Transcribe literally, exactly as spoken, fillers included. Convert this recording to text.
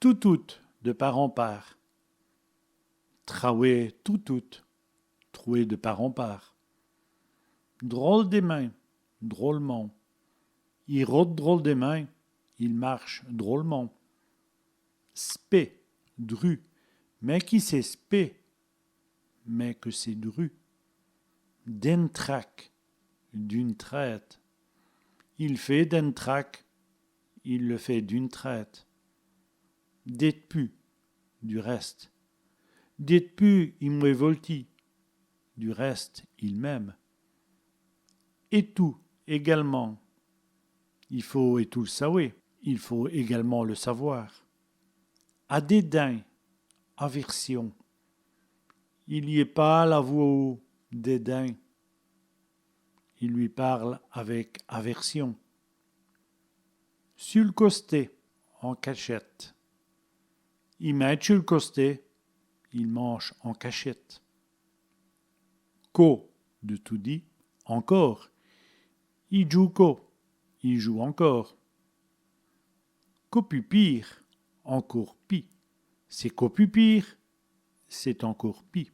Toutoute, de part en part. Trawè toutoute, trouer de part en part. Drolèdemint, drôlement. I rote drolèdemint, il marche drôlement. Spè, dru. Mins qui c'èst spè, mins qui c'èst dru. D'in trac, d'une traite. I l' fét d'in trac, il le fait d'une traite. Dètpus, du reste. Dètpus, i m' vwèt voltî, du reste, il m'aime. Ètou, également. I faut ètou l' sawè, il faut également le savoir. Adèdins, aversion. I lyi pâle avou dèdins. Il lui parle avec aversion. Su l' costé, en cachette. I mindje su l' costé, il mange en cachette. Co, de toudis, encore. I djoûwe co, il joue encore. Co pus pîre, encore pis. C'èst co pus pîre, c'est encore pis.